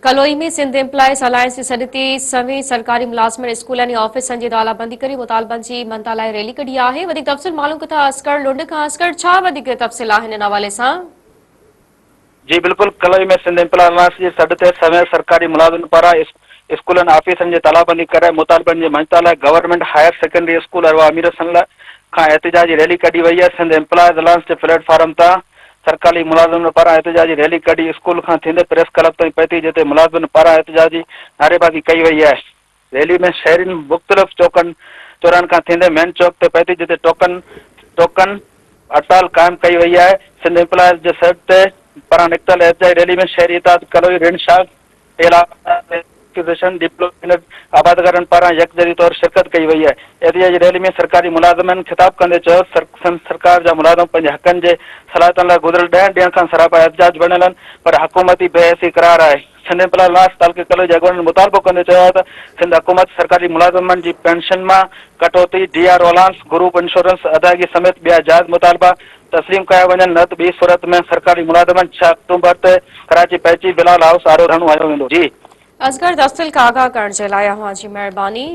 Kaloi ۾ Sindh employees alliance جي سڏ تي سوين سرڪاري ملازمن اسڪولن ۽ آفيسن جي تالابندي ڪري مطالبن جي مڃتا لاء ريلي ڪڍي آهي. وڌيڪ تفصيل معلوم ڪندا اصغر لنڊ کان. اصغر ڇا وڌيڪ تفصيل آهن ان حوالي سان؟ جي بلڪل ڪلوئي ۾ سنڌ ايمپلائيز الائنس جي سڏ تي سوين سرڪاري ملازمن پاران اسڪولن آفيسن جي تالابندي ڪري مطالبن جي مڃتا لاء گورنمينٽ هائير سيڪنڊري اسڪول اروا امير حسن کان احتجاجي ريلي ڪڍي وئي آهي. سنڌ ايمپلائيز الائنس جي پليٽ فارم تان سرڪاري ملازمن پاران احتجاجي ريلي ڪڍي اسڪول کان ٿيندي پريس ڪلب تائين پهتي جتي ملازمن پاران احتجاجي نعريبازي ڪئي وئي آهي. ريلي ۾ شهرين مختلف چوڪن چوراهن کان ٿيندي مين چوڪ تي پهتي جتي ٽوڪن ٽوڪن هڙتال قائم ڪئي وئي آهي. سنڌ ايمپلائرز جي سڏ تي پاران نڪتل احتجاجي ريلي ۾ شهري اتحاد ڪلوئي رڻ شاخ ٽيلا ايڪوزيشن ڊپلو يونٽ آبادگارن پاران يڪجهتي طور شرڪت ڪئي وئي آهي. احتجاجي ريلي ۾ سرڪاري ملازمن خطاب ڪندي چيو ته سنڌ سرڪار جا ملازم پنهنجي حقن جي صلاحيتن لاء گذريل ڏهن ڏينهن کان سراپا احتجاج بڻيل آهن پر حڪومتي بي حسي قرار آهي. سنڌ ايمپلائي الائنس تعلقي ڪلوئي جي اڳواڻن مطالبو ڪندي چيو آهي ته سنڌ حڪومت سرڪاري ملازمن جي پينشن مان ڪٽوتي، D R O allowance, group insurance ادائگي سميت ٻيا جائز مطالبا تسليم ڪيا وڃن نه ته ٻي صورت ۾ سرڪاري ملازمن ڇهه آڪٽومبر تي ڪراچي پهچي بلال هائوس آڏو ڌرڻو هنيو ويندو. جي. اصغر تفصيل کان آگاهه ڪرڻ جي لاء اوهان جي مهرباني.